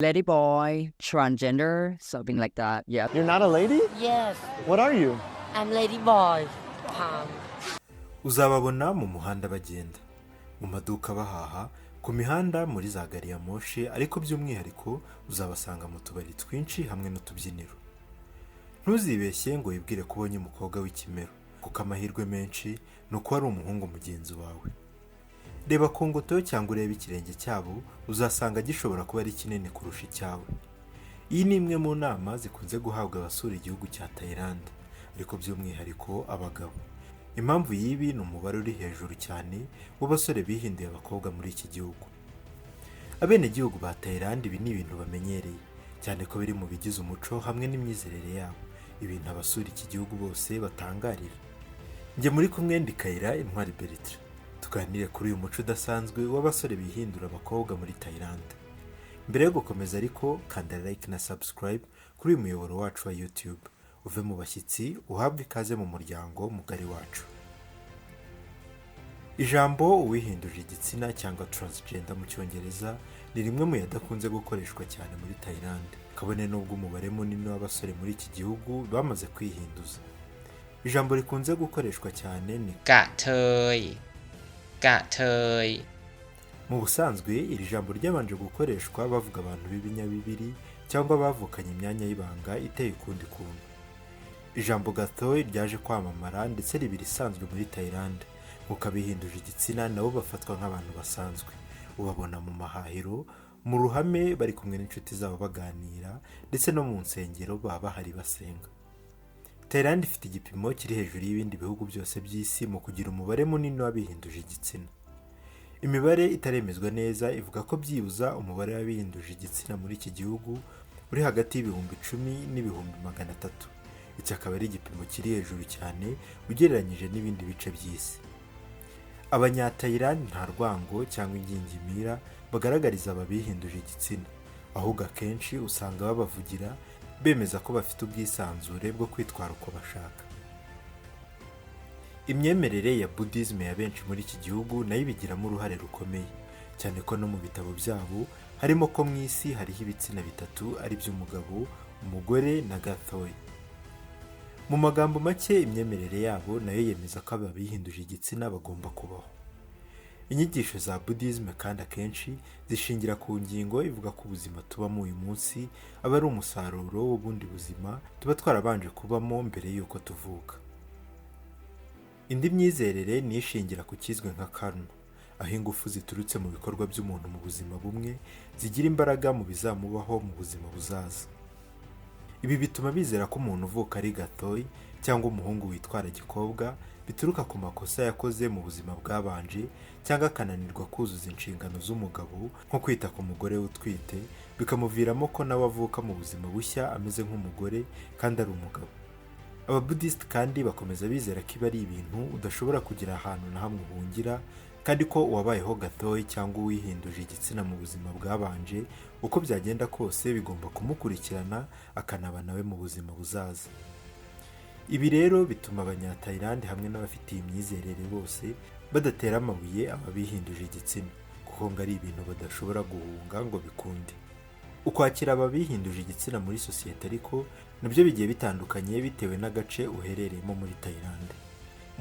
Lady boy, transgender, something like that. Yeah. You're not a lady? Yes. What are you? I'm lady boy. Pam. Uzababona mu muhanda bagenda, mu maduka bahaha, ku mihanda, muri za gari ya moshi, ariko by'umwihariko uzabasanga mu tubari twinshi hamwe n'utubyiniro. Ntuzibeshye ngo wibwire ko ubonye umukobwa w'ikimero, kuko amahirwe menshi ni uko ari umuhungu mugenzi wawe. Reba ku ngoto cyangwa urebe ikirenge cyabo, uzasanga gishobora kuba ari kinini kurusha icyawe. Iyi ni imwe mu nama zikunze guhabwa abasura igihugu cya Thailand, ariko by'umwihariko abagabo. Impamvu y'ibi ni umubare uri hejuru cyane w'abasore bihinduye abakobwa muri iki gihugu. Abenegihugu ba Thailand ibi ni ibintu bamenyereye cyane, ko biri mu bigize umuco hamwe n'imyizerere yabo, ibintu abasura iki gihugu bose batangarira. Njye muri kumwe ndi Kayira Intwari Bertrand, tuganire kuri uyu muco udasanzwe w'abasore bihindura abakobwa muri Thailand. Mbere yo gukomeza ariko, kanda like na subscribe kuri uyu muyoboro wacu wa YouTube, uve mu bashyitsi uhabwe ikaze mu muryango mugari wacu. Ijambo uwihinduje igitsina cyangwa transgender mu Cyongereza ni rimwe mu yadakunze gukoreshwa cyane muri Thailand, kabone n'ubwo umubare munini w'abasore muri iki gihugu bamaze kwihinduza. Ijambo rikunze gukoreshwa cyane ni กะเทยกะเทย Mu busanzwe iri jambo ryabanje gukoreshwa bavuga abantu b'ibinyabibiri cyangwa bavukanye imyanya y'ibanga iteye ukundi kuntu. Ijambo kathoey ryaje kwamamara ndetse riba irisanzwe muri Thailand, nk'uko abihinduje igitsina nabo bafatwa nk'abantu basanzwe. Ubabona mu mahahiro, mu ruhame bari kumwe n'inshuti zabo baganira, ndetse no mu nsengero baba bahari basenga. Thailand ifite igipimo kiri hejuru y'ibindi bihugu byose by'isi mu kugira umubare munini w'abihinduje igitsina. Imibare itaremezwa neza ivuga ko byibuza umubare w'abihinduje igitsina muri iki gihugu uri hagati y'ibihumbi 10 n'ibihumbi 300. Iki akaba ari igipimo kiri hejuru cyane ugereranyije n'ibindi bice by'isi. Abanyatayilandi nta rwango cyangwa ingingimira bagaragariza aba bihinduje igitsina, ahubwo akenshi usanga babavugira, bemeza ko bafite ubwisanzure bwo kwitwara uko bashaka. Imyemerere ya Buddhism ya benshi muri iki gihugu nayo ibigiramo uruhare rukomeye, cyane ko no mu bitabo byabo harimo ko mu isi hariho ibitsina bitatu, ari by'umugabo, umugore na kathoey. Mu magambo make, imyemerere yabo nayo yemeza ko aba bihinduje igitsina bagomba kubaho. Inyigisho za Buddhism kandi akenshi zishingira ku ngingo ivuga ko ubuzima tubamo uyu munsi aba ari umusaruro w'ubundi buzima tuba twarabanje kubamo mbere y'uko tuvuka. Indi myizerere ni ishingira ku kizwi nka karma, aho ingufu ziturutse mu bikorwa by'umuntu mu buzima bumwe zigira imbaraga mu bizamubaho mu buzima buzaza. Ibi bituma bizera ko umuntu uvuka ari kathoey cyangwa umuhungu witwara gikobwa bituruka ku makosa yakoze mu buzima bwabanje, cyangwa akananirwa kuzuza inshingano z'umugabo nko kwita ku mugore we utwite, bikamuviramo ko nawe avuka mu buzima bushya ameze nk'umugore kandi ari umugabo. Ababudisiti kandi bakomeza bizera ko ibi ari ibintu udashobora kugira ahantu na hamwe uhungira, kandi ko uwabayeho kathoey cyangwa uwihinduje igitsina mu buzima bwabanje, uko byagenda kose bigomba kumukurikirana akanaba nawe mu buzima buzaza. Ibi rero bituma Abanyatayilandi hamwe n'abafite iyi myizerere bose badatera amabuye aba bihinduje igitsina, kuko ngo ari ibintu badashobora guhunga ngo bikunde. Ukwakira aba bihinduje igitsina muri sosiyete ariko nabyo bigiye bitandukanye bitewe n'agace uherereyemo muri Thailand.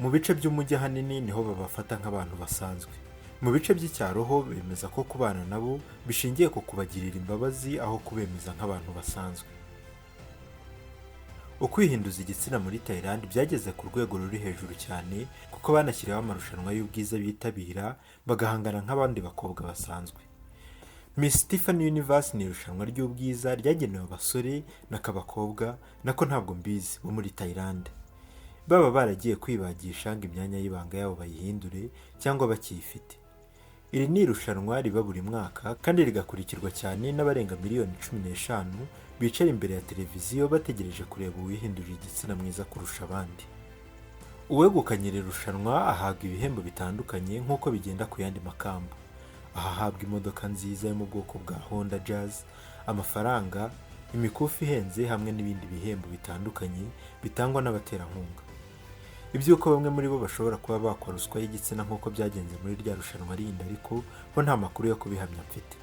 Mu bice by'umujyi ahanini niho babafata nk'abantu basanzwe. Mu bice by'icyaro ho bemeza ko kubana nabo bishingiye ku kubagirira imbabazi aho kubemeza nk'abantu basanzwe. Ukwihinduza igitsina muri Thailand byageze ku rwego ruri hejuru cyane, kuko banashyiriweho amarushanwa y'ubwiza bitabira bagahangana nk'abandi bakobwa basanzwe. Miss Tiffany Universe ni irushanwa ry'ubwiza ryagenewe abasore n'akabakobwa, nako ntabwo mbizi, bo muri Thailand, baba baragiye kwibagisha ngo imyanya y'ibanga yabo bayihindure cyangwa bakiyifite. Iri ni irushanwa riba buri mwaka kandi rigakurikirwa cyane n'abarenga miliyoni 15 bicara imbere ya televiziyo bategereje kureba uwihindurira igitsina mwiza kurusha abandi. Uwegukanye iri rushanwa ahabwa ibihembo bitandukanye nk'uko bigenda ku yandi makamba. Aha ahabwa imodoka nziza yo mu bwoko bwa Honda Jazz, amafaranga, imikufi ihenze hamwe n'ibindi bihembo bitandukanye bitangwa n'abaterankunga. Iby'uko bamwe muri bo bashobora kuba bakwa ruswa y'igitsina nk'uko byagenze muri rya rushanwa rindi ariko ho nta makuru yo kubihamya mfite.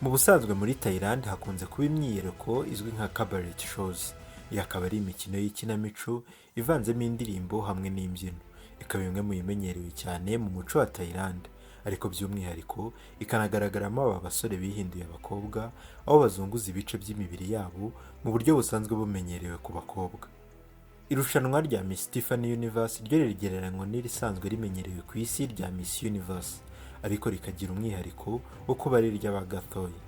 Mu busanzwe muri Thailand hakunze kuba imyiyereko izwi nka cabaret shows. Iyi akaba ari imikino y'ikinamico ivanzemo indirimbo hamwe n'imbyino, ikaba imwe mu imenyerewe cyane mu muco wa Thailand, ariko by'umwihariko ikanagaragaramo aba basore bihinduye abakobwa, aho bazunguza ibice by'imibiri yabo mu buryo busanzwe bumenyerewe ku bakobwa. Irushanwa rya Miss Tiffany Universe ryo rigereranywa n'irisanzwe rimenyerewe ku isi rya Miss Universe, ariko rikagira umwihariko wo kuba ari iry'abagathoyi.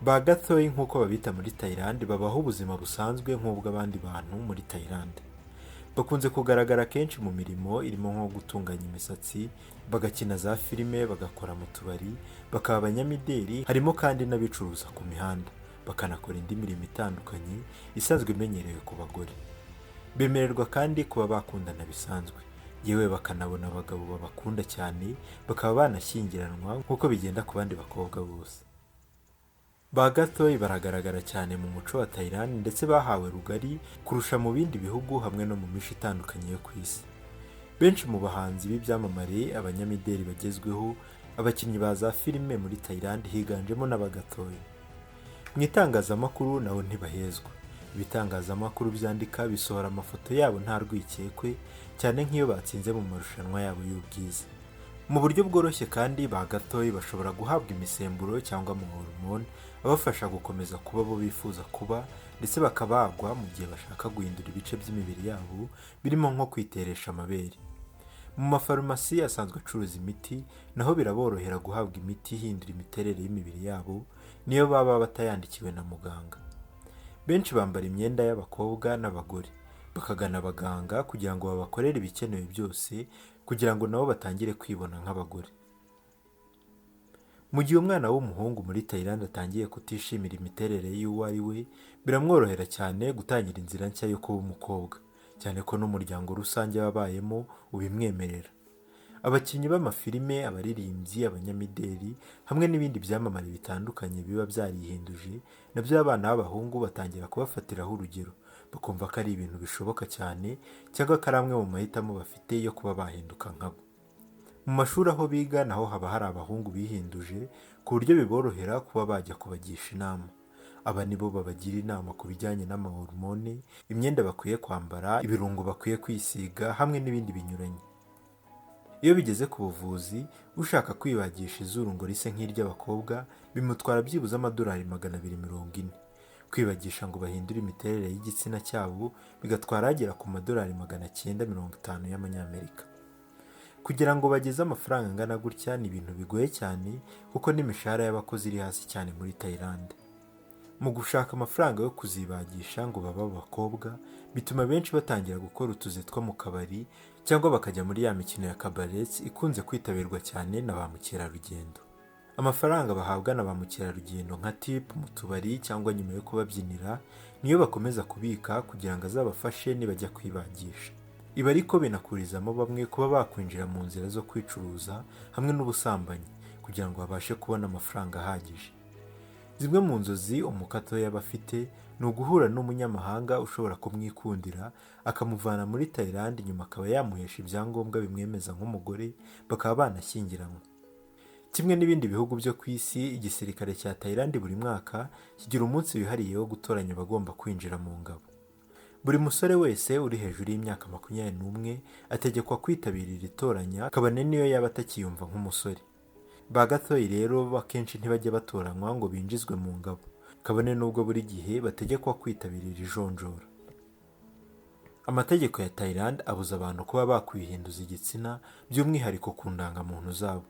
Ba gathoyi nk'uko babita muri Thailand babaho ubuzima busanzwe nk'ubw'abandi bantu muri Thailand. Bakunze kugaragara kenshi mu mirimo irimo nko gutunganya imisatsi, bagakina za filime, bagakora mu tubari, bakaba abanyamideli, harimo kandi n'abicuruza ku mihanda, bakanakora indi mirimo itandukanye isanzwe imenyerewe ku bagore. Bemererwa kandi kuba bakundana bisanzwe, yewe bakanabona abagabo babakunda cyane, bakaba banashyingiranwa nk'uko bigenda ku bandi bakobwa bose. Ba gathoyi baragaragara cyane mu muco wa Thailand ndetse bahawe rugari kurusha mu bindi bihugu hamwe no mu mico itandukanye yo ku isi. Benshi mu bahanzi b'ibyamamare, abanyamideli bagezweho, abakinnyi ba za filime muri Thailand higanjemo n'abagathoyi. Mu itangazamakuru nabo ntibahezwa. Ibitangazamakuru byandika bisohora amafoto yabo nta rwikekwe, cyane nk'iyo batsinze mu marushanwa yabo y'ubwiza. Mu buryo bworoshye kandi ba gathoyi bashobora guhabwa imisemburo cyangwa amahormone abafasha gukomeza kuba abo bifuza kuba, ndetse bakabagwa mu gihe bashaka guhindura ibice by'imibiri yabo birimo nko kwiteresha amabere. Mu mafarumasi asanzwe acuruza imiti naho biraborohera guhabwa imiti ihindura imiterere y'imibiri yabo, niyo baba batayandikiwe na muganga. Benshi bambara imyenda y'abakobwa n'abagore, bakagana abaganga kugira ngo babakorere ibikenewe byose kugira ngo nabo batangire kwibona nk'abagore. Mu gihe umwana w'umuhungu muri Thailand atangiye kutishimira imiterere y'uwo ari we, biramworohera cyane gutangira inzira nshya yo kuba umukobwa, cyane ko n'umuryango rusange wabayemo ubimwemerera. Abakinnyi b'amafilime, abaririmbyi, abanyamideli hamwe n'ibindi byamamare bitandukanye biba byarihinduje, nabyo abana b'abahungu batangira kubafatiraho urugero, bakumva ko ari ibintu bishoboka cyane cyangwa ko ari amwe mu mahitamo bafite yo kuba bahinduka nkabo. Mu mashuri aho biga naho haba hari abahungu bihinduje ku buryo biborohera kuba bajya kubagisha inama. Aba nibo babagira inama ku bijyanye n'amahormone, imyenda bakwiye kwambara, ibirungo bakwiye kwisiga hamwe n'ibindi binyuranye. Iyo bigeze ku buvuzi, ushaka kwibagisha izuru ngo rise nk'iry'abakobwa bimutwara byibuze amadolari 240. Kwibagisha ngo bahindure imiterere y'igitsina cyabo bigatwara agera ku madolari 950 y'amanyamerika. Kugira ngo bageze amafaranga angana gutya ni ibintu bigoye cyane kuko n'imishahara y'abakozi iri hasi cyane muri Thailand. Mu gushaka amafaranga yo kuzibagisha ngo babe abakobwa, bituma benshi batangira gukora utuzi two mu kabari cyangwa bakajya muri ya mikino ya cabarets ikunze kwitabirwa cyane na ba mukerarugendo. Amafaranga bahabwa na ba mukerarugendo nka tip mu tubari cyangwa nyuma yo kubabyinira niyo bakomeza kubika kugira ngo azabafashe nibajya kwibagisha. Ibi ariko binakurizamo bamwe kuba bakwinjira mu nzira zo kwicuruza hamwe n'ubusambanyi kugira ngo babashe kubona amafaranga ahagije. Zimwe mu nzozi umukatoya aba afite ni uguhura n'umunyamahanga ushobora kumwikundira akamuvana muri Thailand, nyuma akaba yamuhesha ibyangombwa bimwemeza nk'umugore bakaba banashyingiranwa. Kimwe n'ibindi bihugu byo ku isi, igisirikare cya Thailand buri mwaka kigira umunsi wihariye wo gutoranya abagomba kwinjira mu ngabo. Buri musore wese uri hejuru y'imyaka 21 ategekwa kwitabira iri toranya, kabone n'iyo yaba atakiyumva nk'umusore. Ba gathoyi rero bo akenshi ntibajya batoranywa ngo binjizwe mu ngabo, kabone n'ubwo buri gihe bategekwa kwitabira iri jonjora. Amategeko ya Thailand abuza abantu kuba bakwihinduza igitsina by'umwihariko ku ndangamuntu zabo.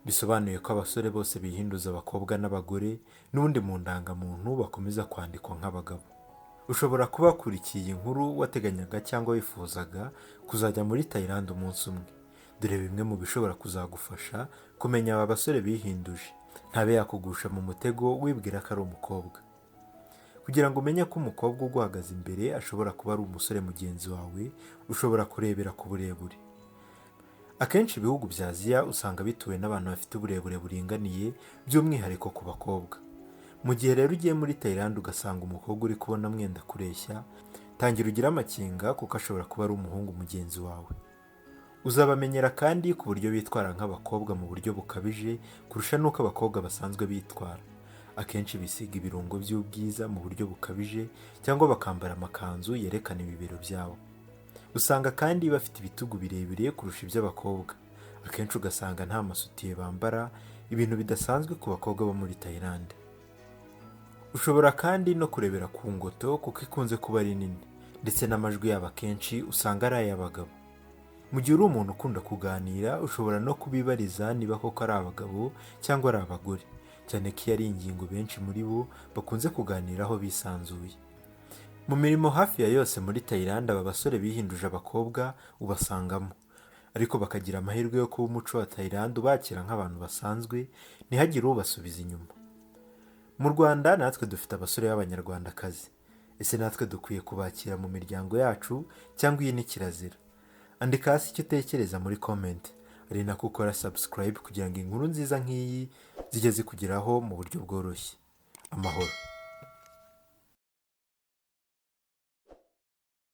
Bisobanuye ko abasore bose bihinduza abakobwa n'abagore n'ubundi mu ndangamuntu bakomeza kwandikwa nk'abagabo. Ushobora kuba wakurikiye iyi nkuru wateganyaga cyangwa wifuzaga kuzajya muri Thailand umunsi umwe. Dore bimwe mu bishobora kuzagufasha kumenya aba basore bihinduje, ntabe yakugusha mu mutego wibwira ko ari umukobwa. Kugira ngo umenye ko umukobwa uguhagaze imbere ashobora kuba ari umusore mugenzi wawe, ushobora kurebera ku burebure. Akenshi ibihugu bya Aziya usanga bituwe n'abantu bafite uburebure buringaniye by'umwihariko ku bakobwa. Mu gihe rero ugiye muri Thailand ugasanga umukobwa uri kubona mwenda kureshya, tangira ugire amakenga kuko ashobora kuba ari umuhungu mugenzi wawe. Uzabamenyera kandi ku buryo bitwara nk'abakobwa mu buryo bukabije kurusha n'uko abakobwa basanzwe bitwara. Akenshi bisiga ibirungo by'ubwiza mu buryo bukabije cyangwa bakambara amakanzu yerekana ibibero byabo. Usanga kandi bafite ibitugu birebire kurusha iby'abakobwa. Akenshi ugasanga nta masutiye bambara, ibintu bidasanzwe ku bakobwa bo muri Thailand. Ushobora kandi no kurebera ku ngoto kuko ikunze kuba ari nini, ndetse n'amajwi yabo akenshi usanga ari ay'abagabo. Mu gihe uri umuntu ukunda kuganira, ushobora no kubibariza niba koko ari abagabo cyangwa ari abagore, cyane ko iyo ari ingingo benshi muri bo bakunze kuganiraho bisanzuye. Mu mirimo hafi ya yose muri Thailand, aba basore bihinduje abakobwa ubasangamo, ariko bakagira amahirwe yo kuba umuco wa Thailand ubakira nk'abantu basanzwe, ntihagire ubasubiza inyuma. Mu Rwanda natwe dufite abasore b'Abanyarwandakazi. Ese natwe dukwiye kubakira mu miryango yacu cyangwa iyi ni kirazira? Andika hasi icyo utekereza muri comment, ari nako ukora subscribe kugira ngo inkuru nziza nk'iyi zijye zikugeraho mu buryo bworoshye. Amahoro.